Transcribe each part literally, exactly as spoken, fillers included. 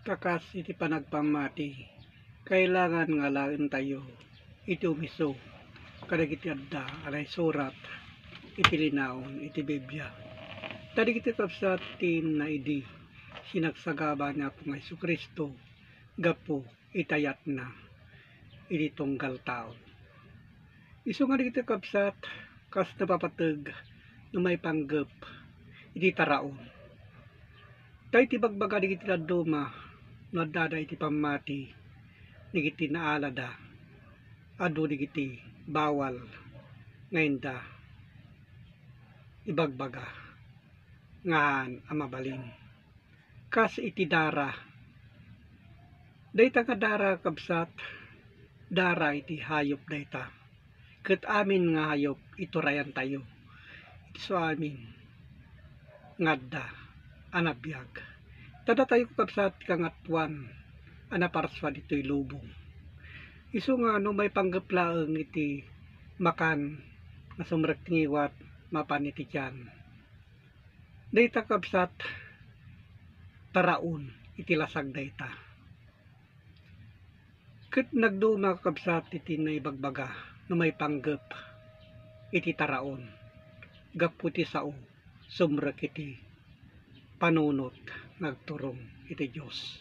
Ta kas iti panagpammati, kailangan nga alaentayo iti umiso kadagiti adda a naisurat iti linaon iti Biblia. Ta dagiti kabsat ti inna idi sinagsagaba ni Apo nga Jesu-Cristo gapu iti ayatna iti tunggal tao. Isu nga dagiti kabsat, kas napapateg no maipanggep iti taraon. Ta iti bagbaga dagiti dadduma, no addada iti pammati dagiti naalada, adu dagiti bawal nga inda ibagbaga nga haan a mabalin. Kas iti dara. Dayta nga dara, kabsat, dara iti hayop dayta. Ket amin nga hayop iturayantayo iti isu amin nga adda a nabiag. Ta datayo, kabsat, ti kangatoan a naparsua ditoy lubong. Isu nga no maipanggep laeng iti makan nga sumrek ti ngiwat mapan iti tiyan, dayta, kabsat, taraon iti lasag dayta. Ket nagduma, kabsat, iti naibagbaga no maipanggep iti taraon gapu ti sao sumrek iti panunot nga agturong iti Dios.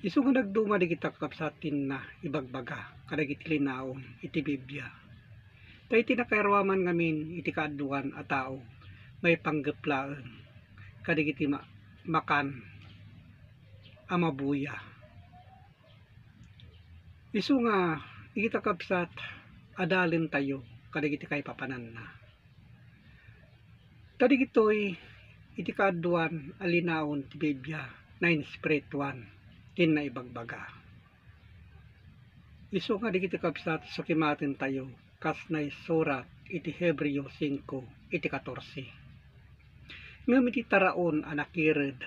Isu nga nagduma dagita, kabsat, ti inna ibagbaga kadagiti linaon iti Biblia. Ta iti nakairuaman ngamin iti kaaduan a tao, maipanggep laeng kadagiti ma-, makan a mabuya. Isu nga, dagita, kabsat, adalentayo kadagiti kaipapananna. Ta dagitoy iti kaaduan a linaon ti Biblia, nainspirituan ti naibagbaga. Isu nga dagiti kabsat, sukimatentayo kas naisurat iti Hebreo singko iti katorse. Ngem iti taraon a nakired,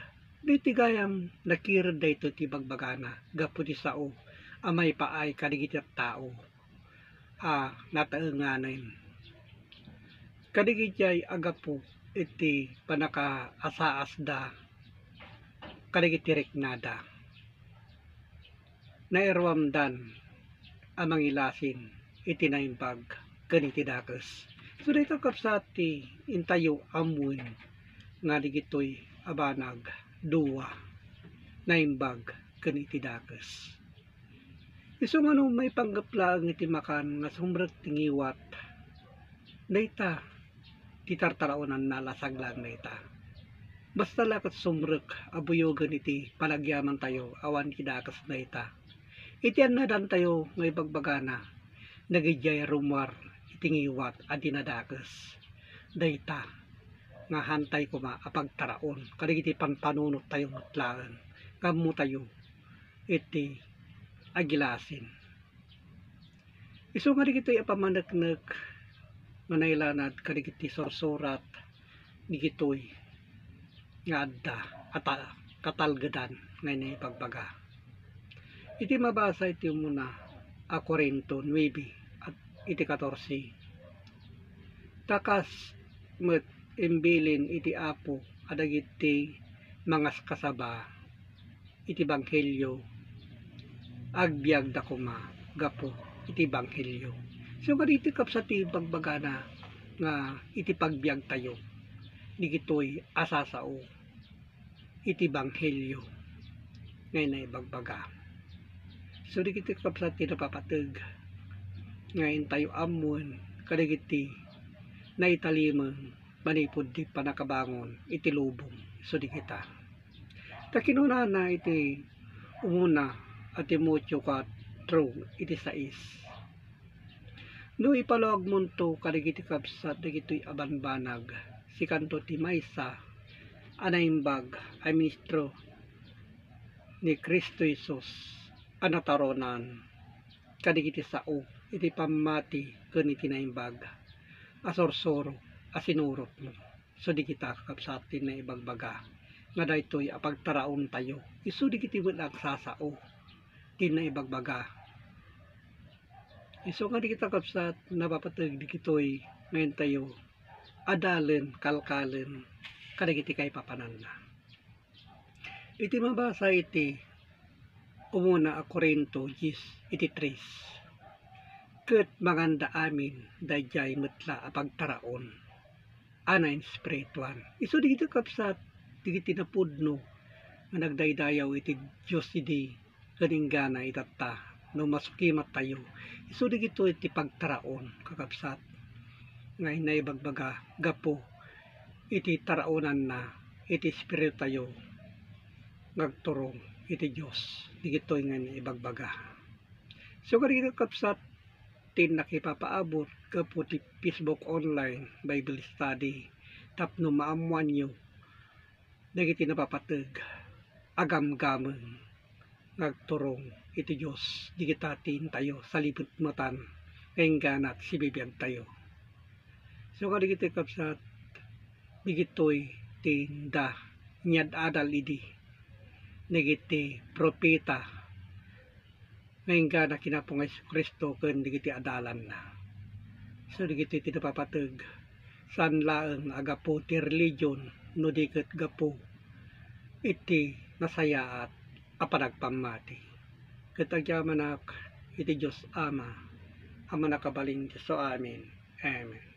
daytoy gayam nakired daytoy ti bagbagana gapu ti sao a maipaay kadagiti tattao a nataenganen. Kadagiti a gapu iti pannakaasaasda kadagiti riknada, nairuamdan a mangilasin iti naimbag ken iti dakes. So, dayta, kabsat, ti intayo ammoen nga dagitoy a banag, dua, naimbag ken iti dakes. Isu nga no maipanggep laeng iti makan nga sumrek ti ngiwat, dayta ti tartaraonanna, lasag laeng dayta. Basta la ket sumrek a buyogen iti panagyamantayo awan ti dakes dayta. Iti annadantayo nga ibagbagana, nagidiay rummuar iti ngiwat a dinadakes. Dayta nga haantay koma a pagtaraon kadagiti panpanunottayo met laeng nga ammotayo iti agilasin. Isu nga dagitoy a pammaneknek nga nailanad kadagiti sursurat dagitoy nga adda a ta-, katalgedan nga naibagbaga. Iti mabasa iti umuna a Corinto nuebe at iti katorse, ta kas met imbilin iti Apo a dagiti mangaskasaba iti ebanghelio, agbiagda koma gapu iti ebanghelio. So, kadagitoy kabsat ti ibagbagana nga iti pagbiagtayo, dagitoy a sasao iti ebanghelio nga naibagbaga. So, dagitoy kabsat ti napapateg nga intayo ammoen kadagiti naitalimeng manipud ti pannakabangon iti lubong. So, dagita. Ta kinunana iti umuna a Timoteo kuatro iti sais, "No ipaluagmonto kadagiti kabsat dagitoy a banbanag, sikanto ti maysa a naimbag a ministro ni Cristo Jesus a nataronan kadagiti sao iti pammati ken iti naimbag a sursuro a sinurotmo." So, dagita, kakabsat, ti naibagbaga nga daytoy a pagtaraontayo isu dagiti met agsasao ti naibagbaga. Isu nga dagita, kakabsat, napapateg dagitoy nga intayo adalen, kalkalen kadagiti kaipapananna. Iti mabasa iti umuna a Corinto diez iti tres, ket manganda amin daydiay met la a pagtaraon a nainspirituan. Isu dagiti kabsat, dagiti napudno nga nagdaydayaw iti Dios idi ken inggana itatta no masukimattayo. Isu dagitoy ti pagtaraon, kakabsat, nga inna ibagbaga gapu iti taraonanna iti espiritayo nga agturong iti Dios. Dagitoy nga inna ibagbaga. So, kadagiti kakabsat, ti nakipapaabot gapu ti Facebook online Bible study tapno maammoanyo dagiti napapateg a gamgameng nga agturong iti Dios, dagita ti intayo salimetmetan nga inggana ti sibibiagtayo. So, kadagiti kabsat, dagitoy ti inda inyad-adal idi dagiti propeta nga inggana kinapo nga Jesu-Cristo ken dagiti adalanna. So, dagiti ti napapateg, saan laeng a gapu ti religion no di ket gapu iti nasayaat a panagpammati. Ket agyamanak iti Dios Ama a mannakabalin idiay amin. Amen.